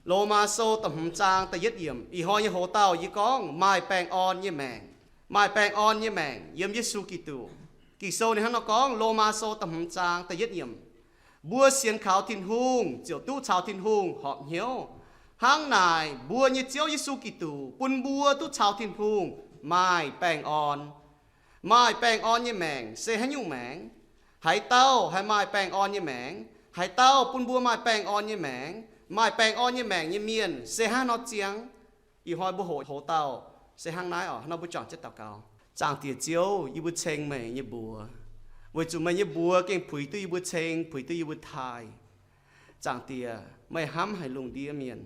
Lomaa Sou da'hmz zaang da'yietv yiemc, ih hnoi nyei hoz dauh yie gorngv maaih baengh orn nyei maengc. Maaih baengh orn nyei maengc yiem Yesu Giduc. Ging-Sou ninh hnangv nor gorngv, Lomaa Sou da'hmz zaang da'yietv yiemc, mbuo sienx kaux Tin-Hungh ziouc duqv caux Tin-Hungh horpc hnyouv. Hnangv naaic, mbuo nyei Ziouv Yesu Giduc bun mbuo duqv caux Tin-Hungh maaih baengh orn. Maaih baengh orn nyei maengc se haaix nyungc maengc? Haaix dauh haih maaih baengh orn nyei maengc? Haaix dauh bun mbuo maaih baengh orn nyei maengc? Maaih baengh orn nyei maengc nyei mienh se hnangv haaix nor ziangh? Ih hnoi mbuo hoqc hoz dauh se hnangv naaiv oc. Hnangv nor mbuo juangc jienv daux gaux. Zaangc Diex Ziouv, yie mbuo ceng meih nyei mbuox, weic zuqc meih nyei mbuox gengh puix duqv yie mbuo ceng, puix duqv yie mbuo taaih. Zaangc Diex, meih hnamv haic lungh ndiev mienh.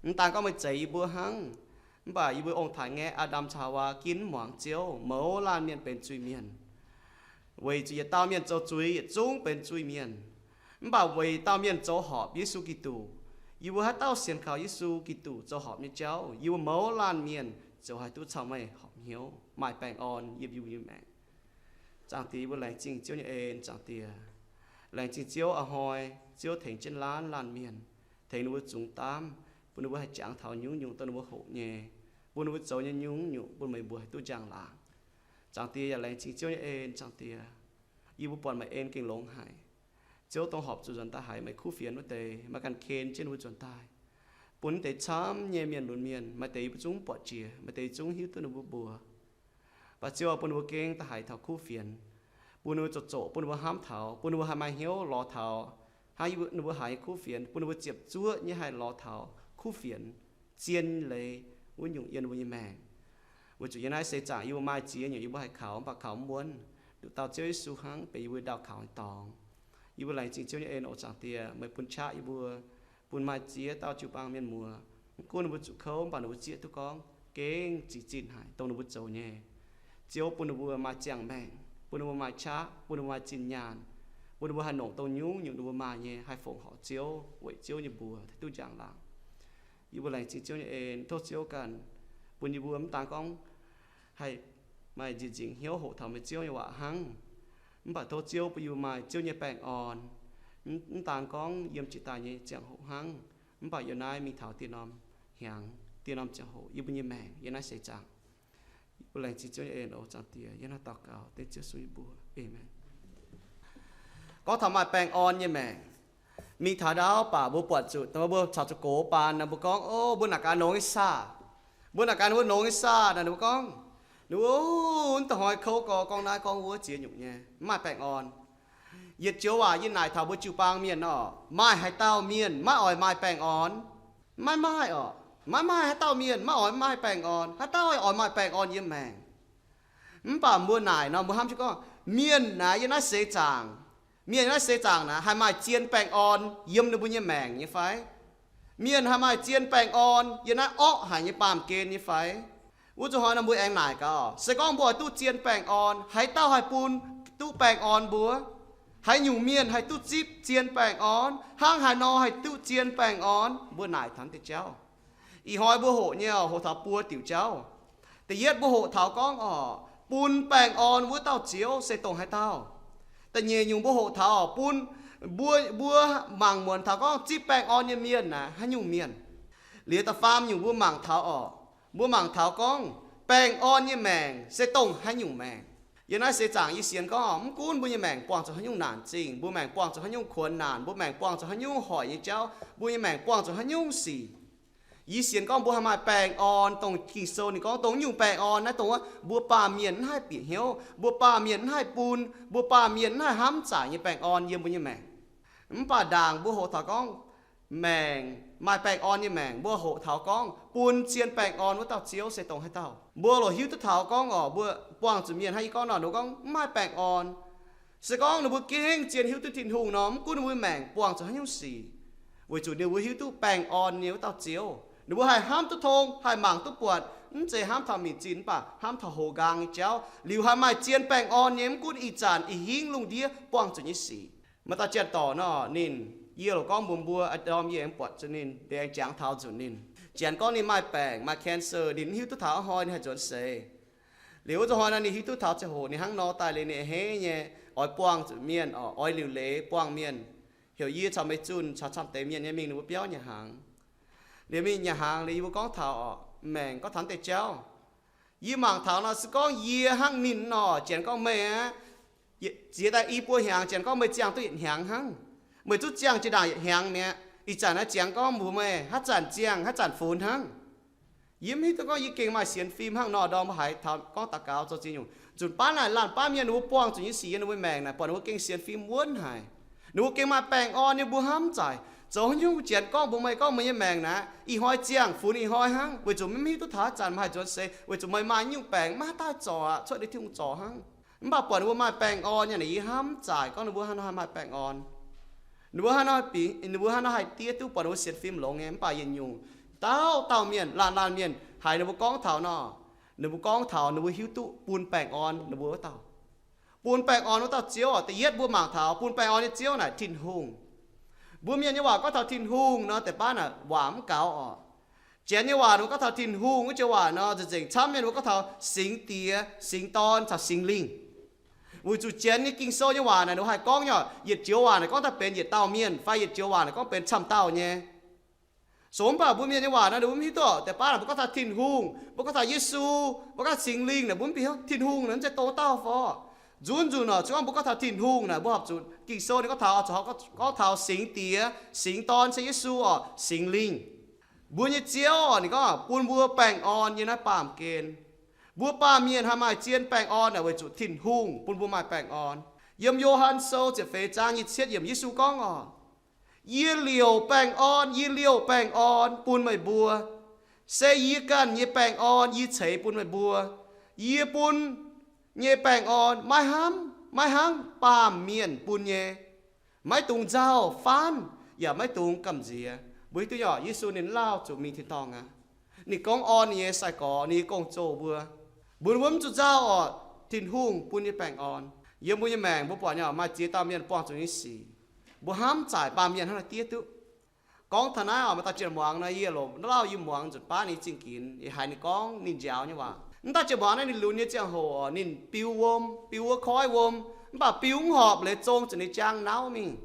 Mv daan gorngv meih zeix yie mbuo hnangv, mv baac yie mbuo ong-taaix-ngaeqv Aa^ndam caux Haawaa ginv muangx Ziouv, mouz laanh mienh benx zuiz-mienh. Weic zuqc yietc dauh mienh zoux zuiz yietc zungv benx zuiz-mienh. Mv baac weic dauh mienh zoux horpc Yesu Giduc, yie mbuo haaix dauh sienx kaux Yesu Giduc zoux horpc nyei jauv, yie mbuo mouz laanh mienh ziouc haih duqv caux meih horpc hnyouv, maaih baengh orn yiem yie mbuo nyei maengc. Zaangc Diex, yie mbuo laengz zingh Ziouv nyei en. Zaangc Diex, laengz zingh Ziouv a'hnoi Ziouv tengx jienv laanh laanh mienh, tengx ninh mbuo zungx daamv, bun ninh mbuo haih jangx taux nyungc-nyungc dongh ninh mbuo hoqc nyei, bun ninh mbuo zoux nyei nyungc-nyungc bun meih mbuo haih duqv njang-laangc. Zaangc Diex, yaac laengz zingh Ziouv nyei en. Zaangc Diex, yie mbuo buatc meih en gengh longx haic. Ziouv, dongh horpc zuqc nzuonx daaih haiz meih kuv fienx wuov deix, meih ganh ken jienv ninh mbuo nzuonx daaih, bun naaiv deix camv nyei mienh lunx mienh, maaih deix yie mbuo zungv buatc jiex, maaih deix zungv hiuv duqv ninh mbuo mbuox. Mv baac Ziouv, bun ninh mbuo gengh daaih haiz taux kuv fienx, bun ninh mbuo zoqc zoqc, bun ninh mbuo hnamv taux, bun ninh mbuo haih maaih hnyouv lorz taux hnangv ninh mbuo haiz nyei kuv fienx, bun ninh mbuo ziepc zuoqv nyei haih lorz taux kuv fienx, zien leiz wuov nyungc yiem ninh mbuo nyei maengc. Weic zuqc yiem naaiv seix zaangc yie mbuo maaih ziex nyungc yie mbuo haih kaux mv baac kaux mv wuonv, nduqc dauh Ziouv Yesu hnangv benx yie mbuo ndaauh kaux nyei dorngx. Yie mbuo laengz zingh Ziouv nyei en oc. Zaangc Diex, meih bun qaqv yie mbuo, bun maaih ziex dauh jiu-baang mienh muoz, mv gunv ninh mbuo zuqc kouv mv baac ninh mbuo zieqv duqv gorngv gengh zic zinh haic dongh ninh mbuo zoux nyei. Ziouv, bun ninh mbuo maaih ziangh maengc, bun ninh mbuo maaih qaqv, bun ninh mbuo maaih zinh nyaanh, bun ninh mbuo haih nongc dongh nyungc-nyungc ninh mbuo maaih nyei haih fongc horc Ziouv, weic Ziouv nyei mbuox haih duqv njang-laangc. Yie mbuo laengz zingh Ziouv nyei en. Tov Ziouv ganh bun yie mbuo mv daan gorngv haih maaih nzieqc nzingc hnyouv hoqc taux meih Ziouv nyei waac hnangv, mv baac tov Ziouv bun yie mbuo maaih Ziouv nyei baengh orn, mv daan gorngv yiem jiex daaih nyei ziangh hoc hnangv, mv baac yiem naaiv mingh taux dieh norm hnyangx, dieh norm ziangh hoc yie mbuo nyei maengc yiem naaiv seix zaangc. Yie mbuo laengz zingh Ziouv nyei en oc. Zaangc Diex, yie naaiv daux gaux dengv Ziouv Yesu nyei mbuox. Aamen. Gorngv taux maaih baengh orn nyei maengc, mingh taux ndaauv baac mbuo buatc zuqc mbuo caux zuqc gox baan nor, mbuo gorngv, o, mbuo naaic gaax nongx nyei saah. Mbuo naaic gaax ninh mbuo nongx nyei saah naaic, ninh mbuo gorngv, ninh mbuo, o, mv da'hnoi kouv gorx gorngv naaiv gorngv wuov ziex nyungc nyei, mv maaih baengh orn. Yietc joux waac yie naaic taux mbuo jiu-baang mienh oc, maaih haaix dauh mienh maiv oix maaih baengh orn? Maiv maaih oc. Maiv maaih haaix dauh mienh maiv oix maaih baengh orn. Haaix dauh oix maaih baengh orn yiem maengc? Mv baac mbuo naaic nor, mbuo hnamv jienv gorngv, mienh naaiv yiem naaiv seix zaangc, mienh yiem naaiv seix zaangc naaic haih maaih zien baengh orn yiem ninh mbuo nyei maengc nyei fai? Mienh haih maaih zien baengh orn yiem naaiv orqv haic nyei baamh gen nyei fai? Wuov zuqc hnoi nor mbuo aengx naaic gaax, se gorngv mbuo oix duqv zien baengh orn, haaix dauh haih bun duqv baengh orn mbuo? Haaix nyungc mienh haih duqv zipv zien baengh orn? Hnangv haaix nor haih duqv zien baengh orn? Mbuo naaic taux deix jauv. Ih hnoi mbuo hoqc nyei oc, hoqc taux buo diuc jauv. Da'yietv mbuo hoqc taux gorngv oc, bun baengh orn wuov dauh Ziouv se dongh haaix dauh. Da'nyeic nyungc mbuo hoqc taux oc, bun mbuo, mbuo mangc muonc taux gorngv zipv baengh orn nyei mienh naaic haaix nyungc mienh. Liuz da'faam nyungc mbuo mangc taux oc, mbuo mangc taux gorngv baengh orn nyei maengc se dongh haaix nyungc maengc. Yiem naaiv seix zaangc yie sienx gorngv, mv gunv mbuo nyei maengc buangh zuqc haaix nyungc naanc zingh, mbuo maengc buangh zuqc haaix nyungc kuonx naanc, mbuo maengc buangh zuqc haaix nyungc hoic nyei jauv, mbuo nyei maengc buangh zuqc haaix nyungc sic, yie sienx gorngv mbuo haih maaih baengh orn, dongh Ging-Sou ninh gorngv dongh nyungc baengh orn naaiv, dongh wuov mbuo baamh mienh mv haih bieqc hnyouv, mbuo baamh mienh mv haih bun, mbuo baamh mienh mv haih hnamv zaaic nyei baengh orn yiem mbuo nyei maengc. Mv baac ndaangc mbuo hoqc taux gorngv maengc, maaih baengh orn nyei maengc, mbuo hoqc taux gorngv bun zien baengh orn wuov dauh Ziouv se dongh haaix dauh. Mbuo loc hiuv duqv taux gorngv oc, mbuo buangh zuqc mienh hnangv yie gorngv nor, ninh mbuo gorngv mv maaih baengh orn. Se gorngv ninh mbuo gengh zien hiuv duqv Tin-Hungh nor, mv gunv ninh mbuo maengc buangh zuqc haaix nyungc sic, weic zuqc ninh mbuo hiuv duqv baengh orn nyei wuov dauh Ziouv, ninh mbuo haih hnamv duqv tong, haih mangc duqv buatc, mv zeiz hnamv taux mingh zinh mv baac hnamv taux hoz nqaang nyei jauv, liuz haih maaih zien baengh orn nyei, mv gunv ih zanc ih hingv lungh ndiev buangh zuqc nyei sic. Maaih dauh janx-dorc nor, ninh, yie loc gorngv mbuox mbuo, a'ndorm yie aengx buatc zuqc ninh, yie aengx jangx taux nzunc ninh. Janx gorngv ninh maaih baengc, maaih cancer, ninh mv hiuv duqv taux hnoi ninh haih nzuonx seix. Liuz wuov zuqc hnoi nor ninh hiuv duqv taux ziangh hoc ninh hnangv nor daaih liuz ninh a'hneiv nyei, oix buangh zuqc mienh, oix liuc leiz buangh mienh, heuc yie caux meih zunh caux camv deix mienh nyei mingh ninh mbuo biauv nyei hnaangx. Liuz mingh nyanc hnaangx liuz yie mbuo gorngv taux oc, maengc gorngv taux deix jauv. Yie mangc taux nor se gorngv yie hnangv ninh nor, janx gorngv meih aqv, ziex daaih i buo hnyangx, janx gorngv meih ziangh duqv yietc hnyangx hnangv. Meih zungv ziangh jiex ndaangc yietc hnyangx mi'aqv. Ih zanc naaiv janx gorngv mbuox meih haaix zanc ziangh, haaix zanc funx hnangv. Yie mv hiuv duqv gorngv yie gengh maaih sienx fim hnangv nor, ndorm mbuo haiz taux gorngv daux gaux zoux ziex nyungc. Nzunc baav naaic laanh baav mienh ninh mbuo buangh zuqc nyei sic yiem ninh mbuo maengc naaic, buatc ninh mbuo gengh sienx fim wuonv haic. Ninh mbuo gengh maaih baengh orn nyei, mbuo hnamv zaaic. Zoux haaix nyungc janx gorngv mbuox meih, gorngv meih nyei maengc naaic ih hnoi ziangh funx ih hnoi hnangv, weic zuqc maiv hiuv duqv taux haaix zanc meih haih nzuonx seix, weic zuqc meih maaih nyungc baengc maiv haih daaih zorc aqv, cuotv liuz Tin-Hungh zorc hnangv. Mv baac buatc ninh mbuo maaih baengh orn nyei naaic, yie hnamv zaaic gorngv ninh mbuo hnangv nor haih maaih baengh orn. Ninh mbuo hnangv nor, ninh mbuo hnangv nor haih diev duqv buatc ninh mbuo sienx fim longx nyei. Mv baac yietc nyungc dauh dauh mienh, laanh laanh mienh haiz ninh mbuo gorngv taux nor, ninh mbuo gorngv taux ninh mbuo hiuv duqv bun baengh orn ninh mbuo wuov dauh. Bun baengh orn wuov dauh Ziouv oc. Da'yietv mbuo mangc taux bun baengh orn nyei Ziouv naaic Tin-Hungh. Mbuo mienh nyei waac gorngv taux Tin-Hungh nor, deix baav naaic waac mv gaux oc. Janx nyei waac ninh mbuo gorngv taux Tin-Hungh wuov joux waac nor, nzengc-nzengc camv mienh mbuo gorngv taux Singx Diex, Singx Dorn caux Singx Lingh. Weic zuqc Janx nyei Ging-Sou nyei waac naaic ninh mbuo haih gorngv nyei, yietc joux waac naaic gorngv daaih benx yietc dauh mienh, fai yietc joux waac naaic gorngv benx camv dauh nyei. Sou mv baac mbuo mienh nyei waac naaic ninh mbuo mv hiuv duqv. Deix baav naaic mbuo gorngv taux Tin-Hungh, mbuo gorngv taux Yesu, mbuo gorngv Singx Lingh naaic, mbuo mv bieqc hnyouv Tin-Hungh naaic mv zeiz dongh dauh fai? Nzunc nzunc oc, zuqc gorngv mbuo gorngv taux Tin-Hungh naaic, mbuo horpc zuqc Ging-Sou ninh gorngv taux, gorngv taux Singx Diex, Singx Dorn se Yesu oc, Singx Lingh. Mbuo nyei Ziouv oc, ninh gorngv bun mbuo baengh orn yiem naaiv baamh gen. Mbuo baamh mienh haih maaih zien baengh orn naaic weic zuqc Tin-Hungh bun mbuo maaih baengh orn. Yiem Yo^han Sou ziepc feix zaang nyic ziepc yietc yiemc Yesu gorngv oc, Yie liouc baengh orn, yie liouc baengh orn bun meih mbuo. Se yie ganh nyei baengh orn yie ceix bun meih mbuo. Yie bun nyei baengh orn maiv hnamv, maiv hnangv baamh mienh bun nyei. Maiv dungx nzauh, faanv, yaac maiv dungx gamh nziex. Mbuo hiuv duqv nyei, Yesu ninh lauh zuqc mingh tin-dorngh aqv. Ninh gorngv orn ninh nyei sai-gorx, ninh nyei gong-zoh mbuo. Mbuo, mbuo mv zuqc nzauh oc, Tin-Hungh bun nyei baengh orn. Yiem mbuo nyei maengc mbuo buatc nyei, maaih ziex dauh mienh buangh zuqc nyei sic, mbuo hnamv zaaic baamh mienh hnangv naaiv diev duqv. Gorngv taux naaiv oc, maaih dauh jien muangx nor, yie longc lauh yie muangx nzunc baav ninh zingh ginx, yie haiz ninh gorngv ninh njaaux nyei waac. Mv dauh jien muangx naaiv ninh lunx nyei ziangh hoc oc, ninh biu wuom, biu wuov koiv wuom, mv baac biu mv horpc, leiz zong zuqc ninh jaang nauv mingh.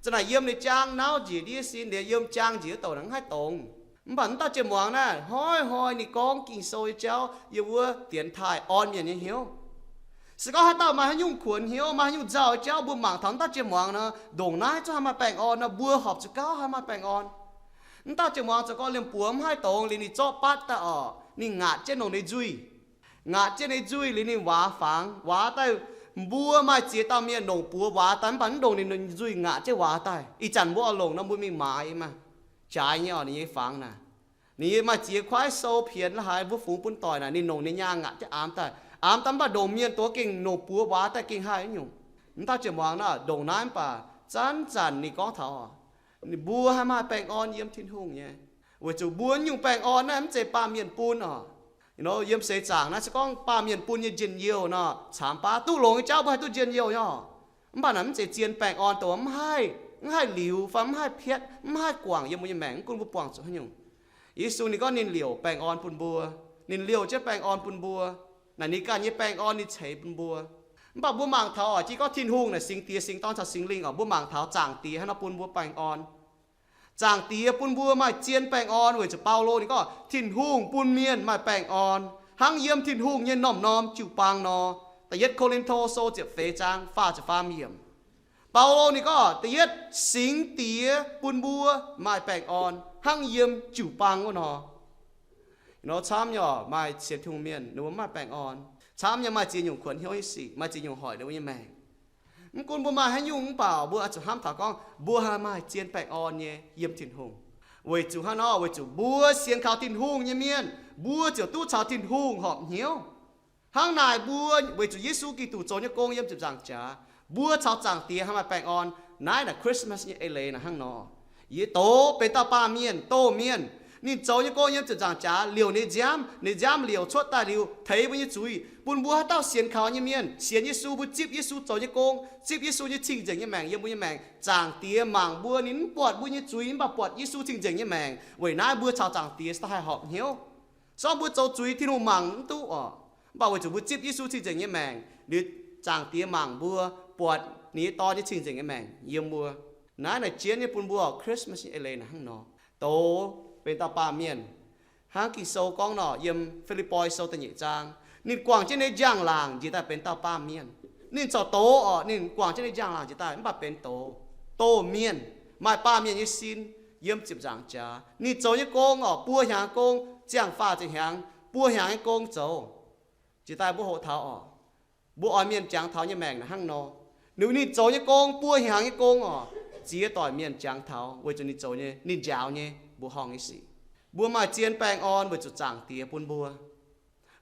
Za'naaic yiem ninh jaang nauv njiec ndiev sin, liuz yiem jaang njiec wuov douc naaic mv haih dongz. Mv baac mv dauh jien muangx naaiv hnoi-hnoi ninh gorngv Ging-Sou nyei jauv yiem wuov dienx taaih orn mienh nyei hnyouv. Se gorngv haaix dauh maaih haaix nyungc kuonx hnyouv, maaih haaix nyungc nzauh nyei jauv, mbuo mangc taux mv dauh jien muangx nor, ndongc naaiv zungv haih maaih baengh orn nor, mbuo horpc zuqc gauh haih maaih baengh orn. Mv dauh jien muangx zoux gau liemh buoz mv haih dongz liuz ninh zorqv batv daaih oc, ninh ngaatc jienv longc ninh nzuih. Ngaatc jienv ninh nzuih liuz ninh waaz fangx, waaz daaih. Mbuo maaih ziex dauh mienh longc buoz waaz daaih mv baac mv ndongc ninh nzuih ngaatc jienv waaz daaih. Ih zanc mbuo oix longc nor mbuo mingh maaiz maah. Jaaix nyei oc, ninh nyei fangx naaic. Ninh maaih ziex kuaaiv sou pienx la'haaix mbuo fungx bun doic naaic, ninh longc ninh nyaah ngaatc jienv aamx daaih. Aamx daaih mv baac ndongc mienh doz gengh longc buoz waaz daaih gengh haih nyungc. Mv dauh jien muangx naaic ndongc naaiv mv baac zanc-zanc ninh gorngv taux oc, ninh mbuo haih maaih baengh orn yiem Tin-Hungh nyei. Weic zuqc mbuo nyungc baengh orn naaiv mv zeiz baamh mienh bun oc. Yiem seix zaangc naaiv se gorngv baamh mienh bun nyei njien-youh nor, caamx baav duqv longx nyei jauv mbuo haih duqv njien-youh nyei oc. Mv baac naaic mv zeiz zien baengh orn dongh mv haih, mv haih liuz fai mv haih piatv, mv haih guangc yiem mbuo nyei maengc, mv gunv mbuo buangh zuqc haaix nyungc. Yesu ninh gorngv ninh liouc baengh orn bun mbuo. Ninh liouc jienv baengh orn bun mbuo. Naaic ninh ganh nyei baengh orn ninh ceix bun mbuo. Mv baac mbuo mangc taux oc, jiex gorngv Tin-Hungh naaic Singx Diex, Singx Dorn caux Singx Lingh oc, mbuo mangc taux Zaangc Diex hnangv nor bun mbuo baengh orn. Zaangc Diex bun mbuo maaih zien baengh orn weic zuqc Baulo ninh gorngv Tin-Hungh bun mienh maaih baengh orn hnangv yiem Tin-Hungh nyei m'normh norm jiu-baang nor. Da'yietv Ko^lin^to Sou ziepc feix zaang faah ziepc faam yiemc. Baulo ninh gorngv da'yietv Singx Diex bun mbuo maaih baengh orn hnangv yiem jiu-baang wuov nor. Camv nyei maaih sienx Tin-Hungh mienh ninh mbuo maaih baengh orn. Camv nyei maaih ziex nyungc kuonx hnyouv nyei sic, maaih ziex nyungc hoic ninh mbuo nyei maengc. Mv gunv mbuo maaih haaix nyungc mv baac mbuo oix zuqc hnamv taux gorngv mbuo haih maaih zien baengh orn nyei yiem Tin-Hungh. Weic zuqc hnangv nor, weic zuqc mbuo sienx kaux Tin-Hungh nyei mienh, mbuo ziouc duqv caux Tin-Hungh horpc hnyouv. Hnangv naaic mbuo weic zuqc Yesu Giduc zoux nyei gong yiem ziepc nzaangc jaax, mbuo caux Zaangc Diex haih maaih baengh orn. Naaiv naaic Christmas nyei eix leiz naaic hnangv nor. Yie doz benx dauh baamh mienh, doz mienh. Ninh zoux nyei gong yiem ziepc nzaangc jaax liouc ninh nziaamv, ninh nziaamv liouc cuotv daaih liuz teix mbuo nyei zuiz, bun mbuo haaix dauh sienx kaux nyei mienh, sienx Yesu, mbuo zipv Yesu zoux nyei gong, zipv Yesu nyei cing-nzengc nyei maengc yiem mbuo nyei maengc. Zaangc Diex mangc mbuo, ninh mv buatc mbuo nyei zuiz, mv baac buatc Yesu cing-nzengc nyei maengc. Weic naaiv mbuo caux Zaangc Diex se daaih haih horpc hnyouv. Se gorngv mbuo zoux zuiz Tin-Hungh mangc mv duqv oc. Mv baac weic zuqc mbuo zipv Yesu cing-nzengc nyei maengc, liuz Zaangc Diex mangc mbuo, buatc ninh nyei Dorn nyei cing-nzengc nyei maengc yiem mbuo. Naaiv naaic jienv nyei bun mbuo Christmas nyei eix leiz naaic hnangv nor. Doz benx dauh baamh mienh. Hnangv Ging-Sou gorngv nor, yiem Fi^lipv^poi Sou da'nyeic zaang, ninh guangc jienv nyei njang-laangc njiec daaih benx dauh baamh mienh. Ninh corc doz orqc, ninh guangc jienv nyei njang-laangc njiec daaih mv baac benx doz, doz mienh, maaih baamh mienh nyei sin, yiem ziepc nzaangc jaax. Ninh zoux nyei gong orqc, buo hnyangx gong, ziangh faah ziepc hnyangx, buo hnyangx nyei gong zoux. Jiex daaih mbuo hoqc taux orqc, mbuo oix mienh jangx taux nyei maengc naaic hnangv nor. Ninh, ninh zoux nyei gong, buo hnyangx nyei gong orqc, ziex doic mienh jangx taux weic zuqc ninh zoux nyei, ninh njaaux nyei mbuoqc horngh nyei sic. Mbuo maaih zien baengh orn weic zuqc Zaangc Diex bun mbuo.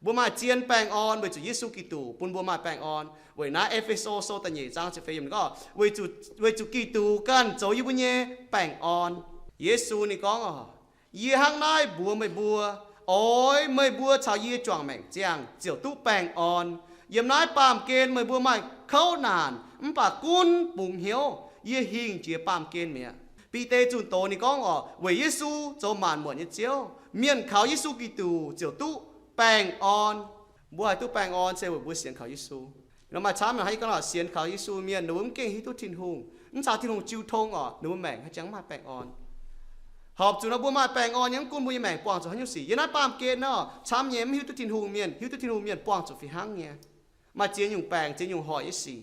Mbuo maaih zien baengh orn weic zuqc Yesu Giduc bun mbuo maaih baengh orn. Weic naaiv E^fe^so Sou da'nyeic zaang ziepc feix yiemc gorngv, weic zuqc, weic zuqc Giduc ganh zoux yie mbuo nyei baengh orn. Yesu ninh gorngv orqc, yie hnangv naaiv mbuox meih mbuo, oix meih mbuo caux yie juangc maengc ziangh ziouc duqv baengh orn. Yiem naaiv baamh gen meih mbuo maaih kouv naanc, mv baac gunv bungx hnyouv, yie hingh jiex baamh gen mi'aqv. Bide zunh doz ninh gorngv orqc, weic Yesu zoux maanc muotc nyei Ziouv, mienh kaux Yesu Giduc ziouc duqv baengh orn. Mbuo haih duqv baengh orn se weic mbuo sienx kaux Yesu. Nor maaih camv hnangv yie gorngv orqc, sienx kaux Yesu mienh ninh mbuo mv gengh hiuv duqv Tin-Hungh, mv caux Tin-Hungh jiu tong orqc, ninh mbuo maengc haih jangx maaih baengh orn. Horpc zuqc nor mbuo maaih baengh orn nyei, mv gunv mbuo nyei maengc buangh zuqc haaix nyungc sic. Yiem naaiv baamh gen nor, camv nyei mv hiuv duqv Tin-Hungh mienh, hiuv duqv Tin-Hungh mienh buangh zuqc fih hnangv nyei, maaih ziex nyungc baengc, ziex nyungc hoic nyei sic.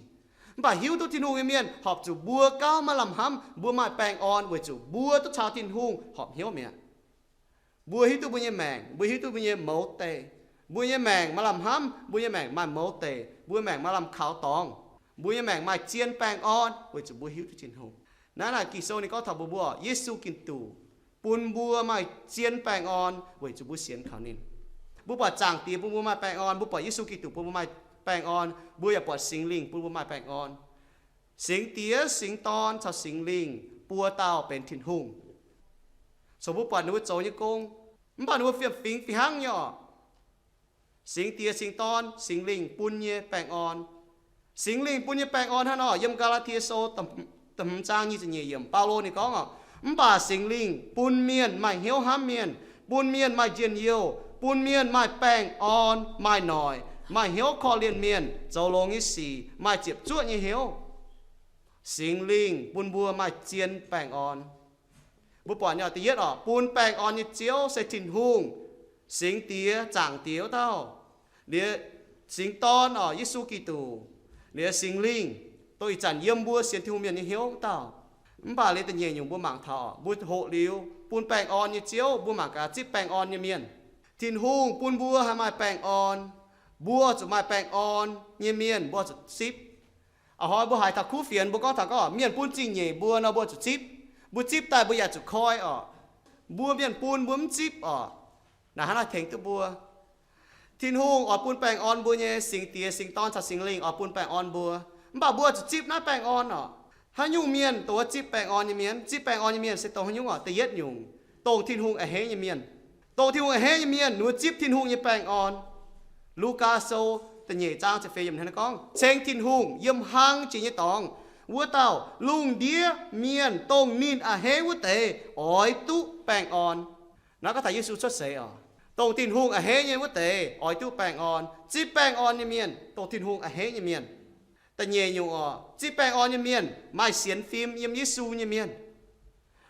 Mv baac hiuv duqv Tin-Hungh nyei mienh horpc zuqc mbuo gauh maaih lamh hnamv, mbuo maaih baengh orn weic zuqc mbuo duqv caux Tin-Hungh horpc hnyouv mi'aqv. Mbuo hiuv duqv mbuo nyei maengc, mbuo hiuv duqv mbuo nyei mouz deic. Mbuo nyei maengc maaih lamh hnamv, mbuo nyei maengc maaih mouz deic, mbuo maengc maaih lamh kaux dorngx, mbuo nyei maengc maaih zien baengh orn weic zuqc mbuo hiuv duqv Tin-Hungh. Naaiv naaic Ging-Sou ninh gorngv taux mbuox mbuo, Yesu Giduc bun mbuo maaih zien baengh orn weic zuqc mbuo sienx kaux ninh. Mbuo buatc Zaangc Diex bun mbuo maaih baengh orn, mbuo buatc Yesu Giduc bun mbuo maaih baengh orn, mbuo yaac buatc Singx Lingh bun mbuo maaih baengh orn. Singx Diex, Singx Dorn caux Singx Lingh buo dauh benx Tin-Hungh. Caux mbuo buatc ninh mbuo zoux nyei gong, mv baac ninh mbuo fiem-fingx fih hnangv nyei orqc. Singx Diex, Singx Dorn, Singx Lingh bun nyei baengh orn. Singx Lingh bun nyei baengh orn hnangv nor, yiem Gaa^laa^tie Sou da'hmz zaang nyic ziepc nyeic yiemc, Baulo ninh gorngv orqc, mv baac Singx Lingh bun mienh maaih hnyouv hnamv mienh, bun mienh maaih njien-youh, bun mienh maaih baengh orn, maaih noic, maaih hnyouv korv-lienh mienh, zoux longx nyei sic, maaih ziepc zuoqv nyei hnyouv. Singx Lingh bun mbuo maaih zien baengh orn. Mbuo buatc nyei da'yietv orqc, bun baengh orn nyei Ziouv se Tin-Hungh, Singx Diex, Zaangc Diex wuov dauh. Liuz Singx Dorn orqc, Yesu Giduc. Liuz Singx Lingh, dongh ih zanc yiem mbuo sienx Tin-Hungh mienh nyei hnyouv wuov dauh. Mv baac liuz da'nyeic nyungc mbuo mangc taux orqc, mbuo hoqc liuz bun baengh orn nyei Ziouv, mbuo mangc gaax zipv baengh orn nyei mienh. Tin-Hungh bun mbuo haih maaih baengh orn, mbuo zuqc maaih baengh orn nyei mienh mbuo zuqc zipv. A'hnoi mbuo haiz taux kuv fienx mbuo gorngv taux gorngv mienh bun zingh nyeic mbuo nor mbuo zuqc zipv. Mbuo zipv daaih mbuo yaac zuqc koi orqc. Mbuo mienh bun mbuo mv zipv orqc, naaic hnangv naaiv tengx duqv mbuo. Tin-Hungh oix bun baengh orn mbuo nyei, Singx Diex, Singx Dorn caux Singx Lingh oix bun baengh orn mbuo, mv baac mbuo zuqc zipv naaiv baengh orn orqc. Haaix nyungc mienh dongh wuov zipv baengh orn nyei mienh? Zipv baengh orn nyei mienh se dongh haaix nyungc orqc? Da'yietv nyungc, dongh Tin-Hungh a'hneiv nyei mienh. Dongh Tin-Hungh a'hneiv nyei mienh, ninh mbuo zipv Tin-Hungh nyei baengh orn. Lugaa Sou da'nyeic zaang ziepc feix yiemc hnangv naaiv gorngv, ceng Tin-Hungh yiem hlang jiex nyei dorngx, wuov dauh lungh ndiev mienh dongh ninh a'hneiv wuov deix oix duqv baengh orn. Naaiv gorngv taux Yesu cuotv seix orqc. Dongh Tin-Hungh a'hneiv nyei wuov deix oix duqv baengh orn. Zipv baengh orn nyei mienh dongh Tin-Hungh a'hneiv nyei mienh. Da'nyeic nyungc orqc, zipv baengh orn nyei mienh maaih sienx fim yiem Yesu nyei mienh.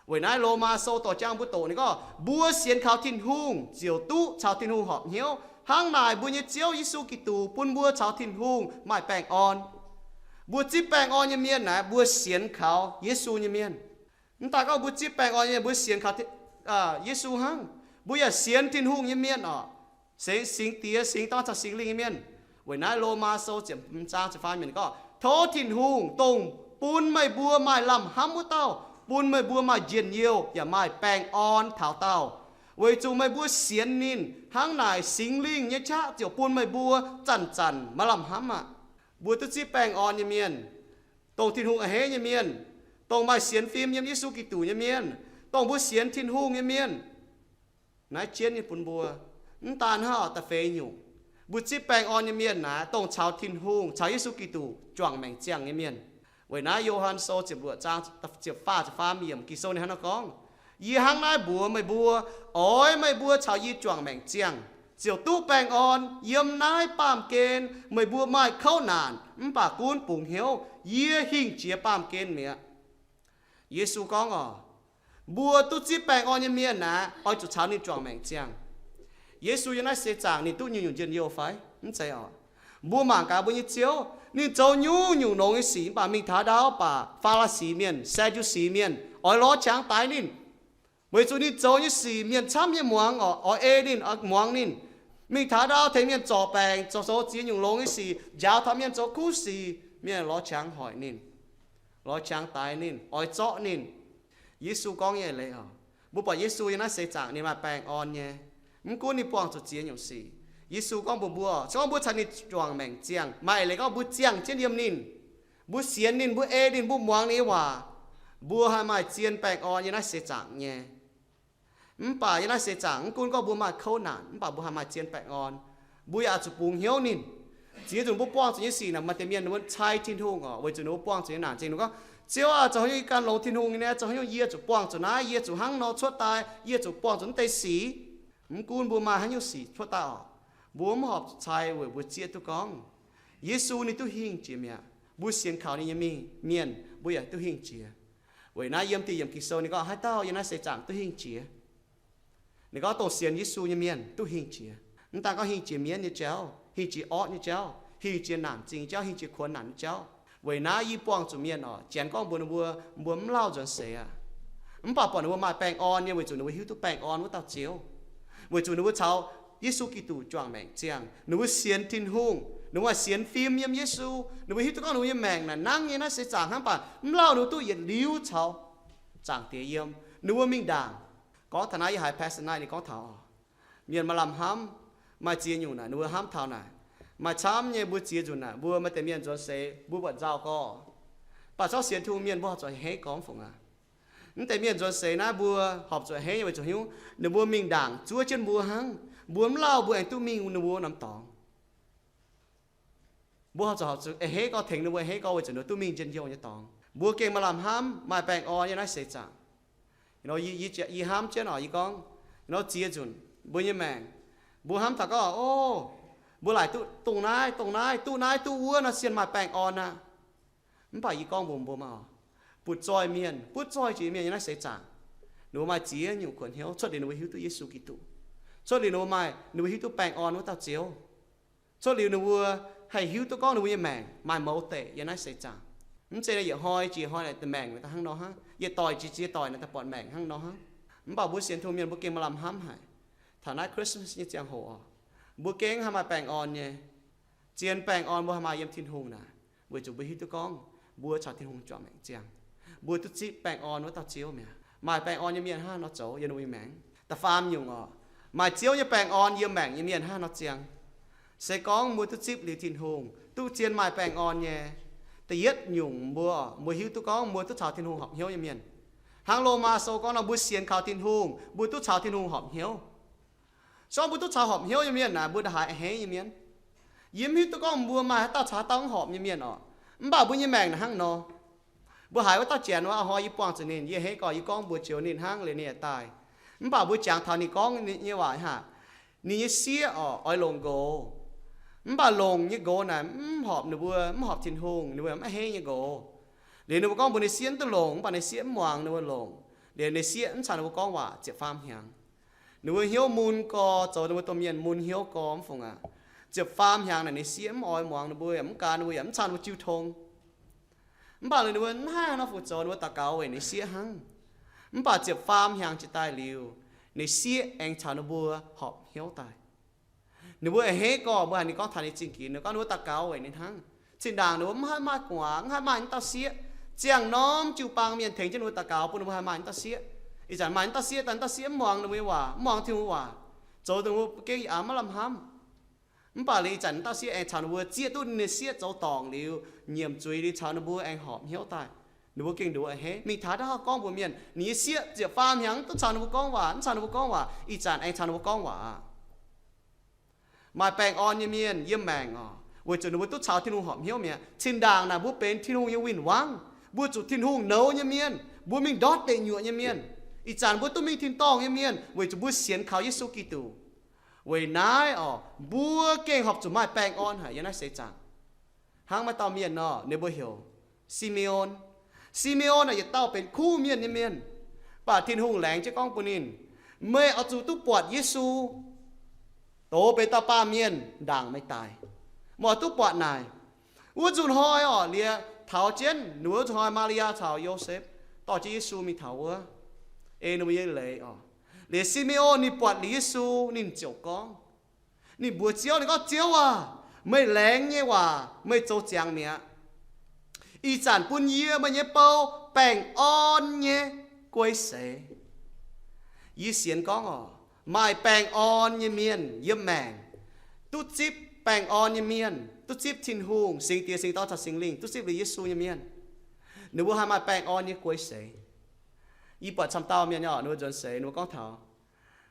Weic naaiv Lomaa Sou dorh jangx mbuo doqc ninh gorngv, mbuo sienx kaux Tin-Hungh ziouc duqv caux Tin-Hungh horpc hnyouv. Hnangv naaic mbuo nyei Ziouv Yesu Giduc bun mbuo caux Tin-Hungh maaih baengh orn. Mbuo zipv baengh orn nyei mienh naaic, mbuo sienx kaux Yesu nyei mienh. Mv daaih gorngv mbuo zipv baengh orn nyei mienh mbuo sienx kaux Yesu hnangv, mbuo yaac sienx Tin-Hungh nyei mienh orqc, sienx Singx Diex, Singx Dorn caux Singx Lingh nyei mienh. Weic naaiv Lomaa Sou ziepc hmz zaang ziepc faam yiemc gorngv, tov Tin-Hungh dongh bun meih mbuo maaih lamh hnamv wuov dauh bun meih mbuo maaih njien-youh yaac maaih baengh orn taux daauh, weic zuqc meih mbuo sienx ninh. Hnangv naaic Singx Lingh nyei qaqv ziouc bun meih mbuo zanc-zanc maaih lamh hnamv aqv. Mbuo duqv zipv baengh orn nyei mienh, dongh Tin-Hungh a'hneiv nyei mienh, dongh maaih sienx fim yiem Yesu Giduc nyei mienh, dongh mbuo sienx Tin-Hungh nyei mienh. Naaiv jienv nyei bun mbuo. Mv daan hnangv, da'feix nyungc, mbuo zipv baengh orn nyei mienh naaic dongh caux Tin-Hungh, caux Yesu Giduc juangc maengc ziangh nyei mienh. Weic naaiv Yo^han Sou ziepc luoqc zaang ziepc faah ziepc faam yiemc Ging-Sou ninh hnangv naaiv gorngv, yie hnangv naaiv mbuox meih mbuo, oix meih mbuo caux yie juangc maengc ziangh ziouc duqv baengh orn. Yiem naaiv baamh gen meih mbuo maaih kouv naanc, mv baac gunv bungx hnyouv, yie hingh jiex baamh gen mi'aqv. Yesu gorngv orqc, Mbuo duqv zipv baengh orn nyei mienh naaic, oix zuqc caux ninh juangc maengc ziangh. Yesu yiem naaiv seix zaangc ninh duqv nyungc-nyungc njien-youh fai? Mv zeiz oc. Mbuo mangc gaax mbuo nyei Ziouv, ninh zoux nyungc-nyungc longx nyei sic, mv baac mingh taux ndau baac Faa^laa^si mienh, Saa^ndu^si mienh oix lorz qangx daix ninh. Weic zuqc ninh zoux nyei sic mienh camv nyei muangx oc, oix ei ninh, oix muangx ninh. Mingh taux ndau tengx mienh zorc baengc, zoux zoux ziex nyungc longx nyei sic, njaaux taux mienh zoux kuv sic, mienh lorz qangx hoic ninh, lorz qangx daix ninh, oix zorqv ninh. Yesu gorngv nyei eix leiz oc. Mbuo buatc Yesu yiem naaiv seix zaangc ninh maaih baengh orn nyei. Mv gunv ninh buangh zuqc ziex nyungc sic, Yesu gorngv mbuox mbuo, se gorngv mbuo caux ninh juangc maengc ziangh, maaih eix leiz gorngv mbuo ziangh jienv yiem ninh, mbuo sienx ninh, mbuo ei ninh, mbuo muangx ninh nyei waac, mbuo haih maaih zien baengh orn yiem naaiv seix zaangc nyei. Mv baac yiem naaiv seix zaangc mv gunv gorngv mbuo maaih kouv naanc, mv baac mbuo haih maaih zien baengh orn. Mbuo yaac zuqc bungx hnyouv ninh. Ziex nzunc mbuo buangh zuqc nyei sic naaic, maaih deix mienh ninh mbuo cai Tin-Hungh oc, weic zuqc ninh mbuo buangh zuqc nyei naanc zingh. Ninh gorngv, Ziouv aah, zoux haaix nyungc yie ganh longx Tin-Hungh nyei, zoux haaix nyungc yie zuqc buangh zuqc naaiv, yie zuqc hnangv nor cuotv daaih, yie zuqc buangh zuqc naaiv deix sic. Mv gunv mbuo maaih haaix nyungc sic cuotv daaih oc, mbuo mv horpc cai weic mbuo zieqv duqv gorngv Yesu ninh duqv hingh jiex mi'aqv. Mbuo sienx kaux ninh nyei mienh, mbuo yaac duqv hingh jiex. Weic naaiv yiem dieh yiemc Ging-Sou ninh gorngv haaix dauh yiem naaiv seix zaangc duqv hingh jiex? Ninh gorngv dongh sienx Yesu nyei mienh duqv hingh jiex. Mv daan gorngv hingh jiex mienv nyei jauv, hingh jiex orqv nyei jauv, hingh jiex naanc zingh nyei jauv, hingh jiex kuonx naanc nyei jauv. Weic naaiv yie buangh zuqc mienh oc, janx gorngv mbuox ninh mbuo, mbuo mv lauh nzuonx seix aqv. Mv baac buatc ninh mbuo maaih baengh orn nyei, weic zuqc ninh mbuo hiuv duqv baengh orn wuov dauh Ziouv. Weic zuqc ninh mbuo caux Yesu Giduc juangc maengc ziangh, ninh mbuo sienx Tin-Hungh, ninh mbuo maaih sienx fim yiem Yesu, ninh mbuo hiuv duqv gorngv ninh mbuo nyei maengc naaic nangv nyei naaiv seix zaangc hnangv, mv baac mv lauh ninh mbuo duqv yietc liuz caux Zaangc Diex yiem. Ninh mbuo mingh ndaangc. Gorngv taux naaiv yie haiz pastor naaiv ninh gorngv taux mienh maaih lamh hnamv, maaih ziex nyungc naaic ninh mbuo hnamv taux naaic, maaih camv nyei mbuo ziex nzunc naaic mbuo maaih deix mienh nzuonx seix mbuo buatc nzauh gorx, mv baac corc sienx Tin-Hungh mienh mbuo horpc zuqc a'hneiv gorx mv fungc aqv. Mv deix mienh nzuonx seix naaiv mbuo horpc zuqc a'hneiv nyei weic zuqc hnyouv ninh mbuo mingh ndaangc zuov jienv mbuo hnangv. Mbuo mv lauh mbuo aengx duqv mingh ninh mbuo norm dorngx. Mbuo horpc zuqc a'hneiv gorx, tengx ninh mbuo a'hneiv gorx weic zuqc ninh mbuo duqv mingh njien-youh nyei dorngx. Mbuo gengh maaih lamh hnamv, maaih baengh orn yiem naaiv seix zaangc. Yie hnamv jienv oc, yie gorngv, ziex nzunc mbuo nyei maengc, mbuo hnamv taux gorngv, o, mbuo laaic duqv dongh naaiv, dongh naaiv, duqv naaiv duqv wuov nor sienh maaih baengh orn aqv. Mv baac yie gorngv mbuox mbuo maah, butv-zoih mienh, butv-zoih jiex mienh yiem naaiv seix zaangc, ninh mbuo maaih ziex nyungc kuonx hnyouv cuotv liuz ninh mbuo hiuv duqv Yesu Giduc, cuotv liuz ninh mbuo maaih, ninh mbuo hiuv duqv baengh orn wuov dauh Ziouv, cuotv liuz ninh mbuo haih hiuv duqv gorngv ninh mbuo nyei maengc maaih mouz deic yiem naaiv seix zaangc. Mv zeiz yietc hnoi jiex hnoi naaic maengc daaih hnangv nor hnangv, yietc doic jiex ziex doic naaic daaih buatc maengc hnangv nor hnangv. Mv baac mbuo sienx Tin-Hungh mienh mbuo gengh maaih lamh hnamv haic. Taux naaiv Christmas nyei ziangh hoc oc, mbuo gengh haih maaih baengh orn nyei. Zien baengh orn mbuo haih maaih yiem Tin-Hungh naaic, weic zuqc mbuo hiuv duqv gorngv mbuo caux Tin-Hungh juangc maengc ziangh. Mbuo duqv zipv baengh orn wuov dauh Ziouv mi'aqv. Maaih baengh orn nyei mienh hnangv nor zoux yiem ninh mbuo nyei maengc. Da'faam nyungc oc, maaih Ziouv nyei baengh orn yiem maengc nyei mienh hnangv nor ziangh. Se gorngv mbuo duqv zipv liuz Tin-Hungh, duqv zien maaih baengh orn nyei, da'yietv nyungc mbuo, mbuo hiuv duqv gorngv mbuo duqv caux Tin-Hungh horpc hnyouv nyei mienh. Hnangv Lomaa Sou gorngv nor, mbuo sienx kaux Tin-Hungh, mbuo duqv caux Tin-Hungh horpc hnyouv. Se gorngv mbuo duqv caux horpc hnyouv nyei mienh naaic, mbuo ndongc haaix a'hneiv nyei mienh. Yie mv hiuv duqv gorngv mbuo maaih haaix dauh caux haaix dauh mv horpc nyei mienh oc. Mv baac mbuo nyei maengc naaic hnangv nor. Mbuo haiz wuov dauh janx wuov, a'hnoi yie buangh zuqc ninh, yie a'hneiv gorx, yie gorngv mbuox joux ninh hnangv liuz ninh yaac daaih. Mv baac mbuo jangx taux ninh gorngv nyei waac haic. Ninh nyei sieqv oc, oix longc nqox. Mv baac longc nyei nqox naaic mv horpc ninh mbuo, mv horpc Tin-Hungh, ninh mbuo mv a'hneiv nyei nqox. Liuz ninh mbuo gorngv mbuox ninh sieqv mv duqv longc, mv baac ninh sieqv mv muangx ninh mbuo longc. Liuz ninh sieqv mv caux ninh mbuo gorngv waac ziepc faam hnyangx. Ninh mbuo hnyouv mun gorx, zoux ninh mbuo domh mienh mun hnyouv gorx mv fungc aqv. Ziepc faam hnyangx naaic ninh sieqv mv oix muangx ninh mbuo, yaac mv gan ninh mbuo, yaac mv caux ninh mbuo jiu tong. Mv baac liuz ninh mbuo mv haih nor fu zoux, ninh mbuo daux gaux weic ninh sieqv hnangv. Mv baac ziepc faam hnyangx jiex daaih liuz, ninh sieqv aengx caux ninh mbuo horpc hnyouv daaih. Ninh mbuo a'hneiv gorx, mbuo haiz ninh gorngv taux ninh zingh ginx, ninh gorngv ninh mbuo daux gaux weic ninh hnangv. Zinh ndaangc ninh mbuo mv haih maaih gu'nguaaz, mv haih maaih naaiv dauh sieqv. Ziangh norm jiu-baang mienh tengx jienv ninh mbuo daux gaux bun ninh mbuo haih maaih naaiv dauh sieqv. Ih zanc maaih naaiv dauh sieqv, daaih naaiv dauh sieqv mv muangx ninh mbuo nyei waac, mv muangx Tin-Hungh waac, zoux dongh ninh mbuo gengh aav maiv lamh hnamv. Mv baac liuz ih zanc naaiv dauh sieqv aengx caux ninh mbuo zieqv duqv ninh sieqv zoux dorngc liuz, nyiemc zuiz liuz caux ninh mbuo aengx horpc hnyouv daaih. Ninh mbuo gengh nduov a'hneiv. Mingh taux dauh gorngv mbuox mienh, ninh nyei sieqv ziepc faam hnyangx mv duqv caux ninh mbuo gorngv waac, mv caux ninh mbuo gorngv waac, ih zanc aengx caux ninh mbuo gorngv waac aqv. Maaih baengh orn nyei mienh yiem maengc oc, weic zuqc ninh mbuo duqv caux Tin-Hungh horpc hnyouv mi'aqv. Zinh ndaangc naaic mbuo benx Tin-Hungh nyei win-wangv, mbuo zuqc Tin-Hungh nouz nyei mienh, mbuo mingh ndortv deic nyuoqc nyei mienh. Ih zanc mbuo duqv mingh tin-dorngh nyei mienh weic zuqc mbuo sienx kaux Yesu Giduc. Weic naaiv oc, mbuo gengh horpc zuqc maaih baengh orn haic yiem naaiv seix zaangc. Hnangv maaih dauh mienh nor, ninh mbuo heuc Si^me^on. Si^me^on naaic yietc dauh benx kuv mienh nyei mienh. Mv baac Tin-Hungh laengz jienv gorngv bun ninh, meih oix zuqc duqv buatc Yesu, doz benx dauh baamh mienh ndaangc meih daic. Meih oix duqv buatc naaic. Wuov nzunc hnoi orqc, liuz taux jienv wuov nzunc hnoi Maa^li^yaa caux Yosepv dorh jienv Yesu mingh taux wuov, ei ninh mbuo nyei leiz orqc. Liuz Si^me^on ninh buatc liuz Yesu, ninh ziouc gorngv, ninh mbuox Ziouv, ninh gorngv, Ziouv aac, meih laengz nyei waac meih zoux ziangx mi'aqv. Ih zanc bun yie, meih nyei bou, baengh orn nyei guei seix. Yie sienx gorngv orqc, maaih baengh orn nyei mienh yiem maengc, duqv zipv baengh orn nyei mienh, duqv zipv Tin-Hungh, Singx Diex, Singx Dorn caux Singx Lingh, duqv zipv liuz Yesu nyei mienh, ninh mbuo haih maaih baengh orn nyei guei seix. Yie buatc camv dauh mienh orqc, ninh mbuo nzuonx seix, ninh mbuo gorngv taux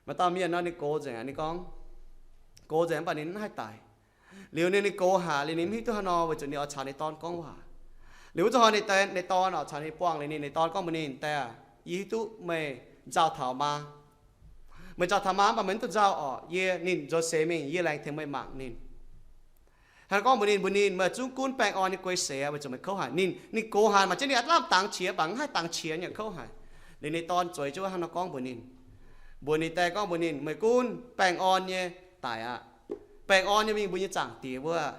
maaih dauh mienh nor, ninh gox nzengc aqv. Ninh gorngv, gox nzengc mv baac ninh mv haih daic. Liuz ninh, ninh gox haic, liuz ninh mv hiuv duqv haaix nor, weic zuqc ninh oix caux ninh dorn gorngv waac. Liuz wuov zanc hnoi ninh dorn oix caux ninh buangh liuz ninh, ninh dorn gorngv mbuox ninh, Diex aac, yie hiuv duqv meih nzauh taux maa. Meih nzauh taux maa mv baac meih mv dungx nzauh orqc. Yie, ninh nzuonx seix mingh, yie laengz tengx meih mangc ninh. Hnangv gorngv mbuox ninh, mbuox ninh, meih zungv gunv baengh orn nyei guei seix, weic zuqc meih kouv haic. Ninh, ninh gox haic, maaih jienv ninh aav lamh dangx qiex, mv baac mv haih dangx qiex, ninh kouv haic. Liuz ninh dorn zueiz jienv wuov hnangv nor gorngv mbuox ninh, mbuox ninh diex gorngv mbuox ninh, meih gunv baengh orn nyei daic aqv. Baengh orn nyei mingh mbuo nyei Zaangc Diex wuov.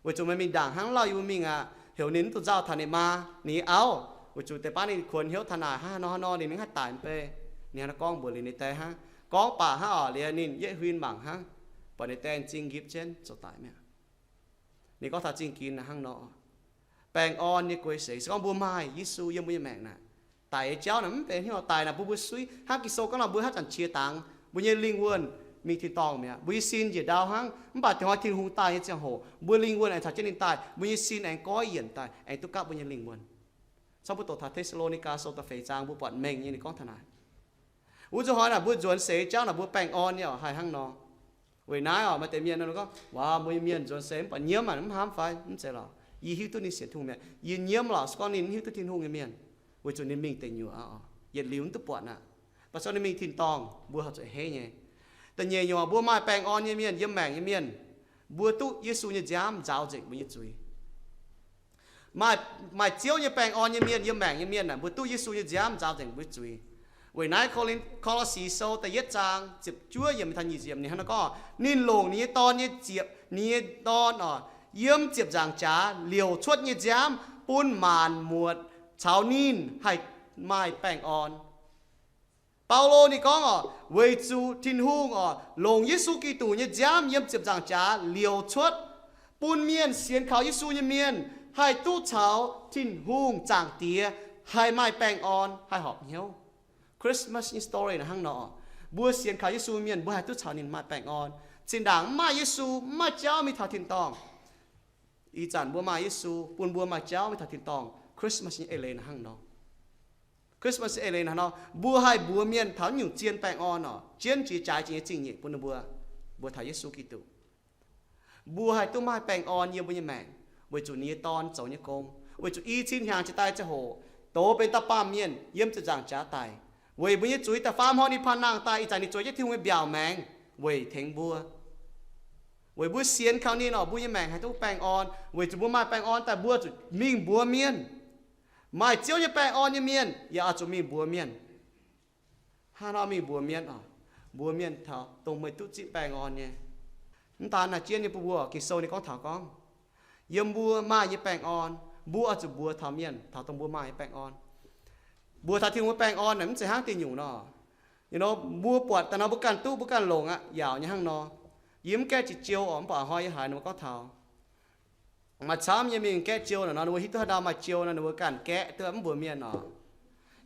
Weic zuqc meih mingh ndaangc hnangv lauh yie mbuo mingh aqv, heuc ninh mv dungx nzauh taux ninh maa, ninh nyei auv, weic zuqc deix baav ninh kuonx hnyouv taux naaic hnangv haaix nor haaix nor, ninh mingh haih daic mv bei. Ninh hnangv nor gorngv mbuox liuz ninh diex hnangv, gorngv baac hnangv orqc, liuz ninh yietv huin mangc hnangv, buatc ninh diex zingh nqipv jienv zoux daic mi'aqv. Ninh gorngv taux zingh ginx hnangv nor. Baengh orn nyei guei seix se gorngv mbuo maaih Yesu yiem mbuo nyei maengc naaic, daic nyei jauv naaic mv benx hnyouv daic naaic bun mbuo suiv. Hnangv Ging-Sou gorngv nor, mbuo haaix zanc qiex dangx, mbuo nyei lingh wuonh mingh tin-dorngh mi'aqv. Mbuo nyei sin njiec ndau hnangv, mv baac dingc hnoi Tin-Hungh daaih nyei ziangh hoc, mbuo lingh wuonh aengx caux jienv ninh daaih, mbuo nyei sin aengx goiv yienc daaih, aengx duqv gapv mbuo nyei lingh wuonh. Cangv mbuo doqc taux Te^saa^lo^ni^gaa Sou da'feix zaang, mbuo buatc mengh nyei ninh gorngv taux naaic. Wuov nzunc hnoi naaic mbuo nzuonx seix jauv naaic mbuo baengh orn nyei orqc, haih hnangv nor. Weic naaiv orqc, maaih deix mienh nor gorngv, waac, mbuo nyei mienh nzuonx seix mv baac nyiemv aqv, mv hnamv fai? Mv zeiz lorqc. Yie hiuv duqv ninh sienx Tin-Hungh mi'aqv. Yie nyiemv lorqc se gorngv ninh mv hiuv duqv Tin-Hungh nyei mienh, weic zuqc ninh mingh deic nyuoqc aqv orqc, yietc liuz mv duqv buatc aqv. Mv baac se gorngv ninh mingh tin-dorngh, mbuo horpc zuqc heiv nyei. Da'nyeic nyungc, mbuo maaih baengh orn nyei mienh, yiem maengc nyei mienh, mbuo duqv Yesu nyei nziaamv nzaaux nzengc mbuo nyei zuiz. Maaih, maaih Ziouv nyei baengh orn nyei mienh, yiem maengc nyei mienh aah, mbuo duqv Yesu nyei nziaamv nzaaux nzengc mbuo zuiz. Weic naaiv Ko^lin, Ko^lo^si Sou da'yietv zaang ziepc juov yiemc taux nyic ziepc yiemc ninh hnangv naaiv gorngv, ninh longc ninh nyei Dorn nyei ziepc, ninh nyei Dorn orqc, yiem ziepc nzaangc jaax liouc cuotv nyei nziaamv bun maanc muotc caux ninh haih maaih baengh orn. Baulo ninh gorngv orqc, weic zuqc Tin-Hungh orqc, longc Yesu Giduc nyei nziaamv yiem ziepc nzaangc jaax liouc cuotv, bun mienh sienx kaux Yesu nyei mienh haih duqv caux Tin-Hungh Zaangc Diex haih maaih baengh orn, haih horpc hnyouv. Christmas nyei story naaic hnangv nor, mbuo sienx kaux Yesu mienh mbuo haih duqv caux ninh maaih baengh orn. Zinh ndaangc mv maaih Yesu, mv maaih jauv mingh taux tin-dorngh. Ih zanc mbuo maaih Yesu, bun mbuo maaih jauv mingh taux tin-dorngh. Christmas nyei eix leiz naaic hnangv nor. Christmas eix leiz naaic hnangv nor, mbuo haih mbuox mienh taux nyungc zien baengh orn orqc, jienv jiex jaaix jiex nyei zingh nyeic bun ninh mbuo, mbuox taux Yesu Giduc. Mbuo haih duqv maaih baengh orn yiem mbuo nyei maengc, weic zuqc ninh nyei Dorn zoux nyei gong, weic zuqc i cin hnyangx jiex daaih ziangh hoc, doz benx dauh baamh mienh yiem ziepc nzaangc jaax daic, weic mbuo nyei zuiz da'faam hnoi ninh panh nangh daaih, ih zanc ninh zueiz jienv Tin-Hungh nyei mbiaauc maengx weic tengx mbuo. Weic mbuo sienx kaux ninh orqc, mbuo nyei maengc haih duqv baengh orn. Weic zuqc mbuo maaih baengh orn daaih, mbuo zuqc mingh mbuox mienh. Maaih Ziouv nyei baengh orn nyei mienh yaac oix zuqc mingh mbuox mienh. Hnangv nor mingh mbuox mienh orqc, mbuox mienh taux dongh meih duqv zipv baengh orn nyei. Mv daan naaic jienv nyei bun mbuo, Ging-Sou ninh gorngv taux gorngv, yiem mbuo maaih nyei baengh orn, mbuo oix zuqc mbuox taux mienh taux dongh mbuo maaih nyei baengh orn. Mbuox taux Tin-Hungh nyei baengh orn naaic mv zeiz hnangv deic nyungc nor. Ih nor mbuo buatc daaih nor mbuo ganh duqv, mbuo ganh longc aqv, yaauc nyei hnangv nor. Yie mv gaeqv jiex jiou orqc, mv baac hnoi yie haiz ninh mbuo gorngv taux maaih camv nyei mingh gaeqv jiou nor, ninh mbuo hiuv duqv haaix dauh maaih jiou nor, ninh mbuo ganh gaeqv duqv mv mbuox mienh orqc.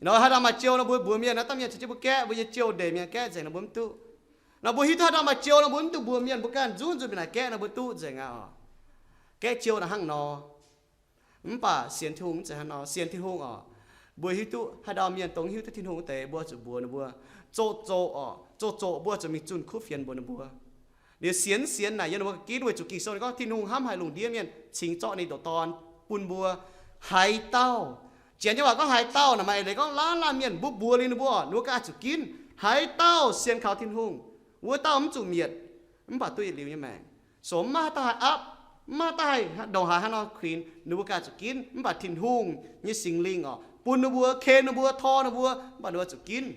Ih nor haaix dauh maaih jiou nor, mbuo mbuox mienh nor, dangh mienh caux jienv mbuo gaeqv, mbuo nyei jiou ndeic mienh gaeqv nzengc nor, mbuo mv duqv. Nor mbuo hiuv duqv haaix dauh maaih jiou nor, mbuo mv dungx mbuox mienh, mbuo ganh nzunc nzunc mingh naaic gaeqv nor, mbuo duqv nzengc aqv orqc. Gaeqv jiou naaic hnangv nor. Mv baac sienx Tin-Hungh mv zeiz hnangv nor. Sienx Tin-Hungh orqc, mbuo hiuv duqv haaix dauh mienh dongh hiuv duqv Tin-Hungh wuov deix, mbuo zuqc mbuox ninh mbuo. Zoqc zoqc orqc, zoqc zoqc mbuo zuqc mingh zunh kuv fienx mbuox ninh mbuo. Liuz sienx mv sienx naaic yiem ninh mbuo ga'gitv, weic zuqc Ging-Sou ninh gorngv Tin-Hungh hnamv haic lungh ndiev mienh cingx zorqv ninh ndoqc Dorn bun mbuo. Haaix dauh, Janx nyei waac gorngv haaix dauh naaic, maaih eix leiz gorngv laanh laanh mienh, mbuo mbuox liuz ninh mbuo, ninh mbuo ganh zuqc ginv. Haaix dauh sienx kaux Tin-Hungh, wuov dauh mv zuqc mietc, mv baac duqv yietc liuz nyei maengc. Sou mv maaih haaix dauh haih aapv, mv maaih haaix dauh haih ndongc haaix hnangv nor kuinx, ninh mbuo ganh zuqc ginv. Mv baac Tin-Hungh nyei Singx Lingh orqc, bun ninh mbuo, ken ninh mbuo, tor ninh mbuo, mv baac ninh mbuo zuqc ginv.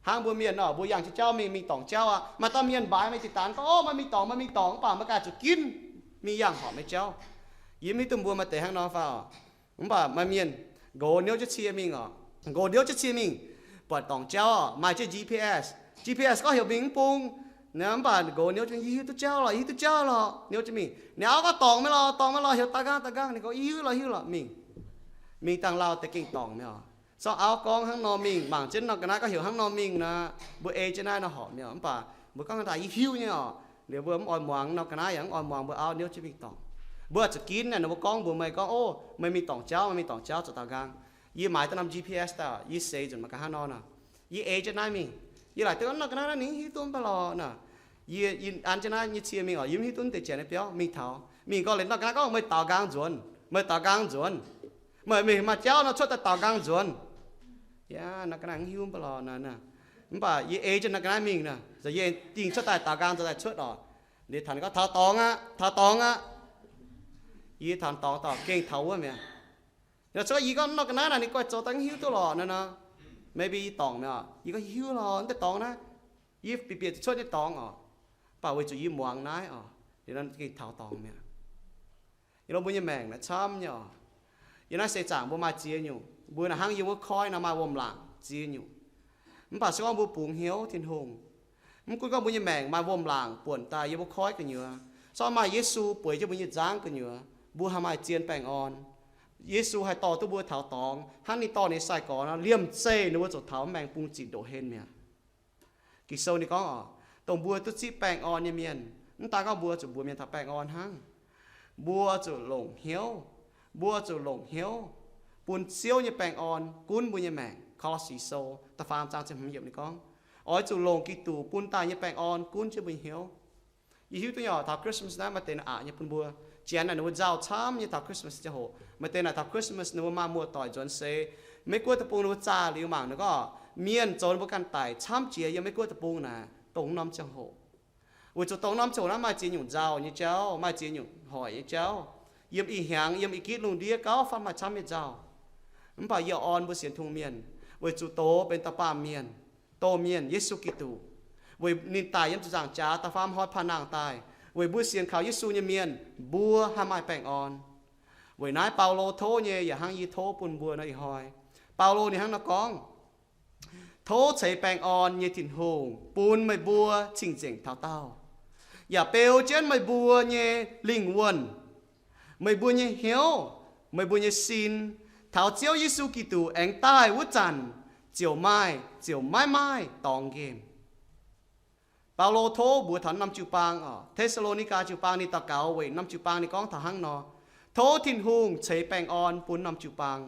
Hnangv mbuo mienh nor, mbuo yangh jienv jauv mingh, mingh dorngc jauv aqv. Maaih dauh mienh mbaix meih jiex daanx gorngv, Ov, meih mingh dorngc, meih mingh dorngc, mv baac meih ganh zuqc ginv mingh yangh horpc meih jauv. Yie mv hiuv duqv mbuo maaih deix hnangv nor fai oc. Mv baac maaih mienh nqox niouv jienv cie mingh oc. Nqox niouv jienv cie mingh, buatc dorngc jauv oc, maaih jienv G P S. G P S gorngv heuc mingh mv bung. Mv baac nqox niouv jienv, Yie hiuv duqv jauv lorqc, yie hiuv duqv jauv lorqc. Niouv jienv mingh. Ninh auv gorngv, Dorngc meih lorqc, dorngc meih lorqc, heuc daaux nqaang, daaux nqaang. Ninh gorngv, Yie hiuv lorqc, hiuv lorqc, mingh. Mingh dangh lauh deix gengh dorngc mi'aqv. Sorng auv gorngv hnangv nor mingh, mangc jienv nor ga'naaiv gorngv heuc hnangv nor mingh nor, mbuo ei jienv naaiv nor horpc mi'aqv. Mv baac mbuo gorngv daaih, Yie hiuv nyei oc. Liuz mbuo mv oix muangx nor ga'naaiv yaac mv oix muangx, mbuo auv niouv jienv mingh dorngc. Mbuo zuqc ginv naaic, ninh mbuo gorngv mbuox meih gorngv, Ov, meih mingh dorngc jauv, meih mingh dorngc jauv, zuqc daaux nqaang. Yie maaiz duqv norm G P S daaih, yie seix nzunc meih ganh hnangv nor nor. Yie ei jienv naaiv mingh. Yie laaic duqv nor ga'naaiv naaiv ninh hiuv duqv mv baac lorqc nor. Yie, yie an jienv naaiv nyei cie mingh oc, yie mv hiuv duqv deix janx nyei biauv. Mingh taux, mingh gorngv liuz nor ga'naaiv gorngv, Meih daaux nqaang nzuonx, meih daaux nqaang nzuonx. Meih mingh maaih jauv nor cuotv daaih daaux nqaang nzuonx. Yaac nor ga'naaiv mv hiuv mv baac lorqc nor. Mv baac yie ei jienv nor ga'naaiv mingh nor, yie dingh cuotv daaih daaux nqaang nzuonx daaih cuotv oc. Liuz taux ninh gorngv, Taux dorngx aqv, taux dorngx aqv. Yie taux dorngx daaih gengh taux wuov mi'aqv. Nor cuotv yie gorngv nor ga'naaiv naaic ninh guai zoux daaih mv hiuv duqv lorqc nor nor. Maybe yie dorngc mi'aqv. Yie gorngv, Yie hiuv lorqc, mv deix dorngx naaiv. Yie bieqc bieqc cuotv nyei dorngx oc. Mv baac weic zuqc yie muangx naaiv oc, liuz nor gengh taux dorngx mi'aqv. Yie lo mbuo nyei maengc naaic camv nyei oc. Yie naaiv seix zaangc mbuo maaih ziex nyungc, mbuo naaic hnangv yiem wuov koiv nor maaih wuom-laangc ziex nyungc. Mv baac se gorngv mbuo bungx hnyouv Tin-Hungh, mv gunv gorngv mbuo nyei maengc maaih wuom-laangc buonc daaih yiem wuov koiv gu'nyuoz, se gorngv maaih Yesu bueix jienv mbuo nyei nzangv gu'nyuoz, mbuo haih maaih zien baengh orn. Yesu haih dorh duqv mbuo taux dorngx, hnangv ninh dorh ninh sai-gorx nor, liemh zeih ninh mbuo ziouc taux maengx bung zinc ndoqc hen mi'aqv. Ging-Sou ninh gorngv oc, dongh mbuo duqv zipv baengh orn nyei mienh, mv daan gorngv mbuo zuqc mbuox mienh taux baengh orn hnangv. Mbuo zuqc longc hnyouv, mbuo zuqc longc hnyouv bun Ziouv nyei baengh orn gunv mbuo nyei maengc. Ko^lo^si Sou da'faam zaang ziepc hmz yiemc ninh gorngv, oix zuqc longc Giduc bun daaih nyei baengh orn gunv jienv mbuo nyei hnyouv. Yie hiuv duqv nyei oc, taux Christmas naaiv maaih deic naaic aqc nyei bun mbuo. Janx naaic ninh mbuo nzauh camv nyei taux Christmas ziangh hoc. Maaih deix naaic taux Christmas ninh mbuo maaih muoz-doic nzuonx seix. Meiv Guoqv deic-bung ninh mbuo zaah liuz mangc ninh gorngv mienh zoux ninh mbuo ganh daic camv jiex yiem Meiv Guoqv deic-bung naaic, dongh norm ziangh hoc. Weic zuqc dongh norm ziangh hoc naaiv maaih ziex nyungc nzauh nyei jauv, maaih ziex nyungc hoic nyei jauv. Yiem ih hnyangx, yiem ih gitv lungh ndiev gauh faanh maaih camv nyei nzauh. Mv baac yie orn mbuo sienx Tin-Hungh mienh, weic zuqc doz benx dauh baamh mienh, doh mienh, Yesu Giduc, weic ninh daic yiem ziepc nzaangc jaax da'faam hnoi panh nangh daaih, weic mbuo sienx kaux Yesu nyei mienh mbuo haih maaih baengh orn. Weic naaiv Baulo tov nyei yaac hnangv yie tov bun mbuo nor ih hnoi. Baulo ninh hnangv nor gorngv, Tov ceix baengh orn nyei Tin-Hungh bun meih mbuo cing-nzengc taux daauh, yaac beu jienv meih mbuo nyei lingh wuonh, meih mbuo nyei hnyouv, meih mbuo nyei sin, taux Ziouv Yesu Giduc aengx daaih wuov zanc, ziouc maaih, ziouc maiv maaih dorngx nqemh. Baulo tov mbuox taux norm jiu-baang oc, Te^saa^lo^ni^gaa jiu-baang, ninh daux gaux weic norm jiu-baang ninh gorngv taux hnangv nor, Tov Tin-Hungh ceix baengh orn bun norm jiu-baang,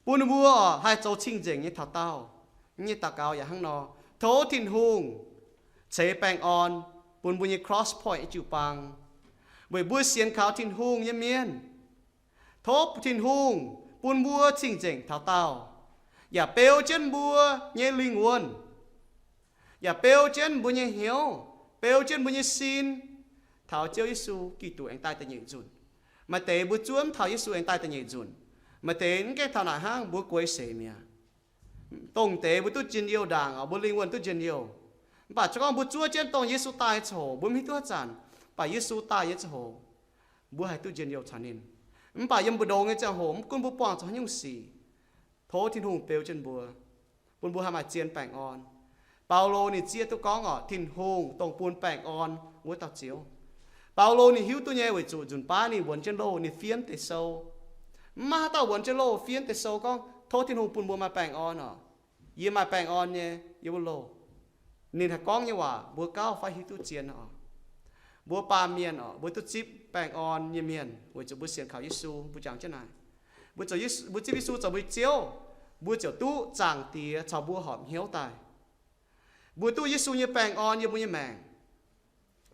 bun ninh mbuo oc haih zoux cing-nzengc nyei taux daauh. Nyei daux gaux yaac hnangv nor, Tov Tin-Hungh ceix baengh orn bun mbuo nyei Cross Point nyei jiu-baang, weic mbuo sienx kaux Tin-Hungh nyei mienh. Tov Tin-Hungh bun mbuo cing-nzengc taux daauh, yaac beu jienv mbuo nyei lingh wuonh, yaac beu jienv mbuo nyei hnyouv, beu jienv mbuo nyei sin, taux Ziouv Yesu Giduc aengx daaih da'nyeic nzunc. Maaih deix mbuo zuov mv taux Yesu aengx daaih da'nyeic nzunc. Maaih deix mv gaengh taux naaic hnangv mbuo gueix seix mi'aqv. Dongh deix mbuo duqv njien-youh ndaangc oc, mbuo lingh wuonh duqv njien-youh. Mv baac se gorngv mbuo zuov jienv dongh Yesu daaih nyei ziangh hoc, mbuo mv hiuv duqv haaix zanc, mv baac Yesu daaih nyei ziangh hoc, mbuo haih duqv njien-youh caux ninh. Mv baac yiem mbu'ndongx nyei ziangh hoc, mv gunv mbuo buangh zuqc haaix nyungc sic, tov Tin-Hungh beu jienv mbuo, bun mbuo haih maaih zien baengh orn. Baulo ninh zieqv duqv gorngv oc, Tin-Hungh dongh bun baengh orn wuov dauh Ziouv. Baulo ninh hiuv duqv nyei weic zuqc nzunc baav ninh wuonx jienv loh, ninh fiev deix sou. Mv maaih haaix dauh wuonx jienv loh fiev deix sou gorngv, Tov Tin-Hungh bun mbuo maaih baengh orn oc. Yie maaih baengh orn nyei, yie mbuo loh. Ninh haih gorngv nyei waac mbuo gauh fai hiuv duqv zien oc. Mbuo baamh mienh oc, mbuo duqv zipv baengh orn nyei mienh weic zuqc mbuo sienx kaux Yesu, mbuo jangx jienv naaic. Mbuo zoux Yesu, mbuo zipv Yesu zoux mbuo nyei Ziouv, mbuo ziouc duqv Zaangc Diex caux mbuo horpc hnyouv daaih. Mbuo duqv Yesu nyei baengh orn yiem mbuo nyei maengc.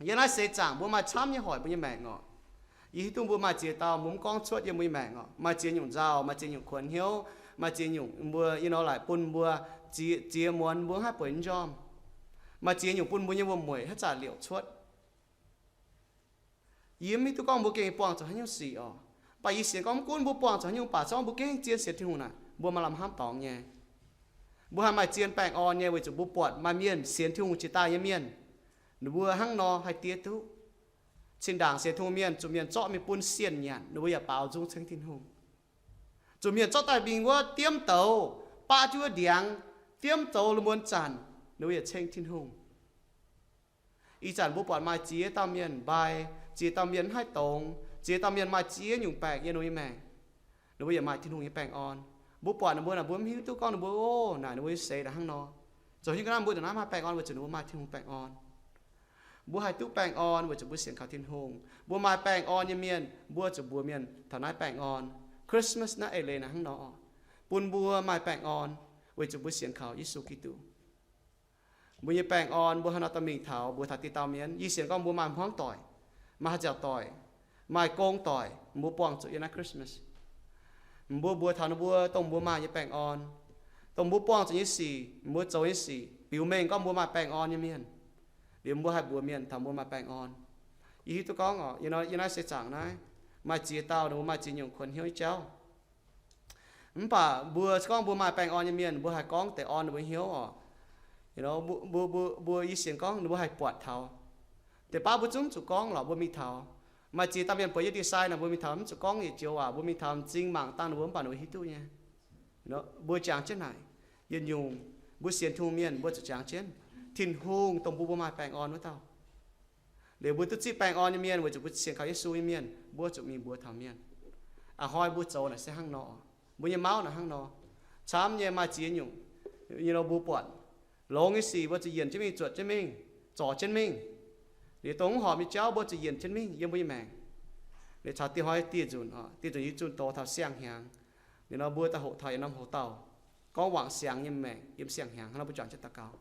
Yiem naaiv seix zaangc mbuo maaih camv nyei hoic mbuo nyei maengc oc. Yie hiuv duqv mbuo maaih ziex dauh mbuo mv gorngv cuotv yiem mbuo nyei maengc oc. Maaih ziex nyungc nzauh, maaih ziex nyungc kuonx hnyouv, maaih ziex nyungc mbuo, you know, laaic bun mbuo ziex, ziex muonz mbuo mv haih bueix nyei njormh. Maaih ziex nyungc bun mbuo nyei wuom-mueic haaix zanc liouc cuotv. Yie mv hiuv duqv gorngv mbuo gengh buangh zuqc haaix nyungc sic oc. Mv baac yie sienx gorngv mv gunv mbuo buangh zuqc haaix nyungc baac, se gorngv mbuo gengh zien sienx Tin-Hungh naaic, mbuo maaih lamh hnamv dorngx nyei. Mbuo haih maaih zien baengh orn nyei weic zuqc mbuo buatc maaih mienh sienx Tin-Hungh jiex daaih nyei mienh, ninh mbuo hnangv nor haih diev duqv. Zinh ndaangc sienx Tin-Hungh mienh zuqc mienh zorqv mingh bun sienh nyanc, ninh mbuo yaac baaux nzung ceng Tin-Hungh. Zuqc mienh zorqv daaih mingh wuov diemv douz, baqv jienv wuov ndiangx, diemv douz lungh muonz zanc, ninh mbuo yaac ceng Tin-Hungh. Ih zanc mbuo buatc maaih ziex dauh mienh mbai, ziex dauh mienh mv haih dongz, ziex dauh mienh maaih ziex nyungc baengc yiem ninh mbuo nyei maengc. Ninh mbuo yaac maaih Tin-Hungh nyei baengh orn. Mbuo buatc ninh mbuo naaic, mbuo mv hiuv duqv gorngv ninh mbuo, o, naaic ninh mbuo seix naaic hnangv nor. Zoux haaix nyungc ga'naaiv mbuo ndongc naaiv maaih baengh orn weic zuqc ninh mbuo maaih Tin-Hungh baengh orn. Mbuo haih duqv baengh orn weic zuqc mbuo sienx kaux Tin-Hungh. Mbuo maaih baengh orn nyei mienh, mbuo zuqc mbuox mienh taux naaiv baengh orn. Christmas naaiv eix leiz naaic hnangv nor, bun mbuo maaih baengh orn weic zuqc mbuo sienx kaux Yesu Giduc. Mbuo nyei baengh orn mbuo haaix nor dorh mingh taux? Mbuox taux dieh dauh mienh, yie sienx gorngv mbuo maaih hmuangv doic, maaih haaix nziaauc doic, maaih gong doic, mbuo buangh zuqc yiem naaiv Christmas. Mbuo mbuox taux ninh mbuo dongh mbuo maaih nyei baengh orn, dongh mbuo buangh zuqc nyei sic, mbuo zoux nyei sic, biux mengh gorngv mbuo maaih baengh orn nyei mienh. Liuz mbuo haih mbuox mienh taux mbuo maaih baengh orn. Yie hiuv duqv gorngv oc, yiem naaiv seix zaangc naaiv maaih ziex dauh ninh mbuo maaih ziex nyungc kuonx hnyouv nyei jauv. Mv baac mbuo se gorngv mbuo maaih baengh orn nyei mienh, mbuo haih gorngv deix orn ninh mbuo hnyouv oc. Mbuo, mbuo, yie sienx gorngv ninh mbuo haih buatc taux. Deix baav mbuo zungv mv zuqc gorngv lorqc, mbuo mingh taux. Maaih ziex dauh mienh buatc yie ndie-sai naaic, mbuo mingh taux mv zuqc gorngv yietc joux waac, mbuo mingh taux m'zing mangc dangh ninh mbuo mv baac ninh mbuo hiuv duqv nyei. Mbuo jangx jienv naaic, yietc nyungc mbuo sienx Tin-Hungh mienh mbuo zuqc jangx jienv Tin-Hungh dongh mbuo, mbuo maaih baengh orn wuov dauh. Liuz mbuo duqv zipv baengh orn nyei mienh weic zuqc mbuo sienx kaux Yesu nyei mienh, mbuo zuqc mingh mbuox taux mienh, a'hnoi mbuo zoux naaic se hnangv nor, mbuo nyei mauv naaic hnangv nor. Camv nyei maaih ziex nyungc, yie nor mbuo buatc longx nyei sic mbuo zuqc yienc jienv mingh, zuotc jienv mingh, zorc jienv mingh. Liuz dongh mv horpc nyei jauv mbuo zuqc yienc jienv mingh yiem mbuo nyei maengc. Liuz caux dieh hnoi dieh nzunc, dieh nzunc yie zunh doz taux siang-hnyangx. Liuz nor mbuo daaih hoqc taux yietc norm hoc-dauh gorngv wangc siangx nyei maengc yiem siang-hnyangx hnangv nor, mbuo juangc jienv daux gaux.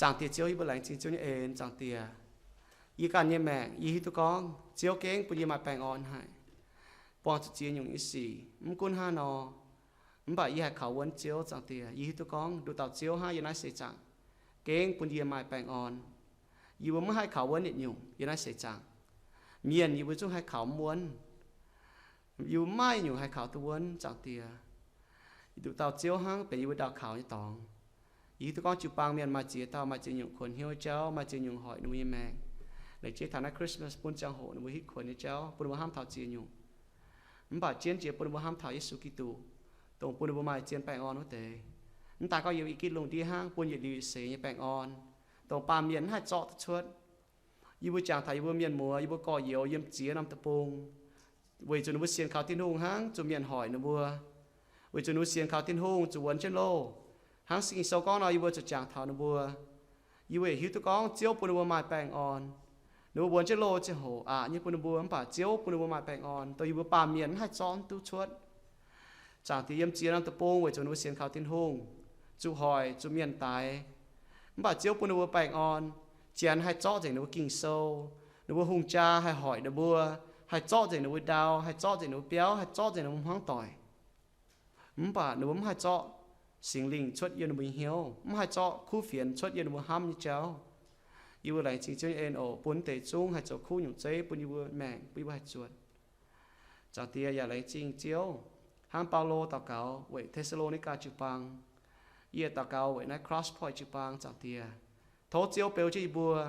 Zaangc Diex Ziouv, yie mbuo laengz zingh Ziouv nyei en. Zaangc Diex, yie ganh nyei maengc yie hiuv duqv gorngv Ziouv gengh bun yie maaih baengh orn haic, buangh zuqc ziex nyungc nyei sic. Mv gunv hnangv nor, mv baac yie haih kaux wuonv Ziouv. Zaangc Diex, yie hiuv duqv gorngv nduqc dauh Ziouv hnangv yiem naaiv seix zaangc gengh bun yie maaih baengh orn. Yie mbuo maiv haih kaux wuonv yietc nyungc yiem naaiv seix zaangc. Mienh yie mbuo zungv haih kaux mv wuonv. Yie mbuo maiv nyungc haih kaux duqv wuonv. Zaangc Diex, nduqc dauh Ziouv hnangv benx yie mbuo ndau kaux nyei dorngx. Yie hiuv duqv gorngv jiu-baang mienh maaih ziex dauh maaih ziex nyungc kuonx hnyouv nyei jauv, maaih ziex nyungc hoic ninh mbuo nyei maengc. Laengz zingh taux naaiv Christmas bun ziangh hoc ninh mbuo hitv kuonx nyei jauv, bun ninh mbuo hnamv taux ziex nyungc. Mv baac jienv jiex bun ninh mbuo hnamv taux Yesu Giduc, dongh bun ninh mbuo maaih zien baengh orn wuov deix. Mv daan gorngv yiem ih gitv lungh ndiev hnangv, bun yietc liuz yietc seix nyei baengh orn, dongh baamh mienh mv haih zorqv duqv cuotv. Yie mbuo jangx taux yie mbuo mienh muoz, yie mbuo gorx-youz yiem ziex norm deic-bung, weic zuqc ninh mbuo sienx kaux Tin-Hungh hnangv zuqc mienh hoic ninh mbuo. Weic zuqc ninh mbuo sienx kaux Tin-Hungh zuqc wuonx jienv loh. Hnangv Singx Sou gorngv nor, yie mbuo zuqc jangx taux ninh mbuo. Yie mbuo yaac hiuv duqv gorngv Ziouv bun ninh mbuo maaih baengh orn. Ninh mbuo wuonx jienv loh ziangh hoc aqc nyei bun ninh mbuo, mv baac Ziouv bun ninh mbuo maaih baengh orn, dongh yie mbuo baamh mienh mv haih zorqv duqv cuotv. Zaangc Diex, yiem ziex norm deic-bung weic zuqc ninh mbuo sienx kaux Tin-Hungh, zuqc hoic, zuqc mienh daix. Mv baac Ziouv bun ninh mbuo baengh orn, Janx haih zorqv nzengc ninh mbuo Ging-Sou, ninh mbuo hungh jaa haih hoic ninh mbuo, haih zorqv nzengc ninh mbuo ndau, haih zorqv nzengc ninh mbuo biauv, haih zorqv nzengc ninh mbuo hmuangv doic. Mv baac ninh mbuo mv haih zorqv Singx Lingh cuotv yiem ninh mbuo nyei hnyouv, mv haih zorqv kuv fienx cuotv yiem ninh mbuo hnamv nyei jauv. Yie mbuo laengz zingh Ziouv nyei en oc, bun deix zungv haih zoux kuv nyungc zeiv bun yie mbuo maengc, bun yie mbuo haih zuotc. Zaangc Diex, yaac laengz zingh Ziouv, hnangv Baulo daux gaux weic Te^saa^lo^ni^gaa jiu-baang, yie daux gaux weic naaiv Cross Point jiu-baang. Zaangc Diex, tov Ziouv beu jienv yie mbuo,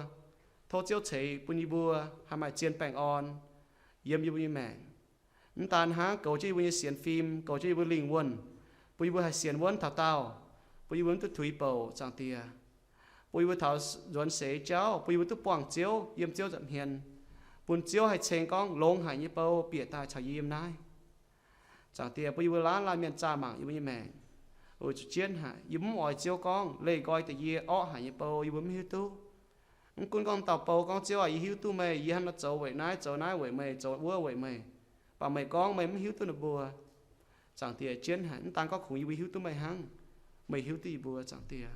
tov Ziouv ceix bun yie mbuo haih maaih zien baengh orn yiem yie mbuo nyei maengc. Mv daan hnangv, goux jienv yie mbuo nyei sienx fim, goux jienv yie mbuo lingh wuonh, bun yie mbuo haih sienx wuonv taux daauh, bun yie mbuo mv duqv tuix bouc. Zaangc Diex, bun yie mbuo taux nzuonx seix jauv, bun yie mbuo duqv buangh Ziouv yiem Ziouv nza'hmien, bun Ziouv haih ceng gorngv, longx haic nyei bou bieqc daaih caux yie yiem naaiv. Zaangc Diex, bun yie mbuo laanh laanh mienh zaah mangc yie mbuo nyei maengc, weic zuqc jienv haic. Yie mbuo mv oix Ziouv gorngv leih nqoi deix yie orqv haic nyei bou, yie mbuo mv hiuv duqv. Mv gunv gorngv dauh bou gorngv, Ziouv aac, yie hiuv duqv meih, yie hnangv nor zoux weic naaiv, zoux naaiv weic meih, zoux wuov weic meih, baac meih gorngv meih mv hiuv duqv ninh mbuo. Zaangc Diex, jienv haic, mv daan gorngv kungx yie mbuo hiuv duqv meih hnangv, meih hiuv duqv yie mbuo. Zaangc Diex,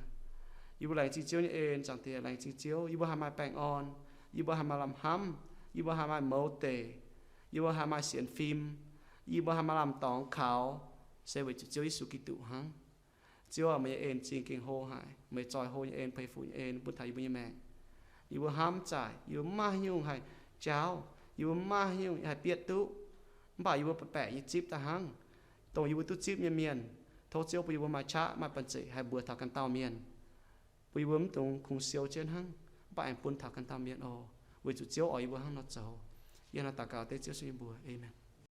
yie mbuo laengz zingh Ziouv nyei en. Zaangc Diex, laengz zingh Ziouv, yie mbuo haih maaih baengh orn, yie mbuo haih maaih lamh hnamv, yie mbuo haih maaih mouz deic, yie mbuo haih maaih sienx fim, yie mbuo haih maaih lamh dorngx kaux, se weic zuqc Ziouv Yesu Giduc hnangv. Ziouv aac, meih nyei en zingh gengh hlo haic. Meih zoih hlo nyei en, peix fuc nyei en bun taux yie mbuo nyei maengc. Yie mbuo hnamv zaaic, yie mbuo mv maaih haaix nyungc haih jaauv, yie mbuo mv maaih haaix nyungc haih bietv duqv. Mv baac yie mbuo baeqc nyei zipv daaih hnangv, dongh yie mbuo duqv zipv nyei mienh. Tov Ziouv bun yie mbuo maaih qaqv maaih banh zeic haih mbuox taux ganh dauh mienh, bun yie mbuo mv dungx kungx siou jienv hnangv, mv baac aengx bun taux ganh dauh mienh oc. Weic zuqc Ziouv oix yie mbuo hnangv nor zoux. Yie hnangv naaiv daux gaux dengv Ziouv Yesu nyei mbuox. Aamen.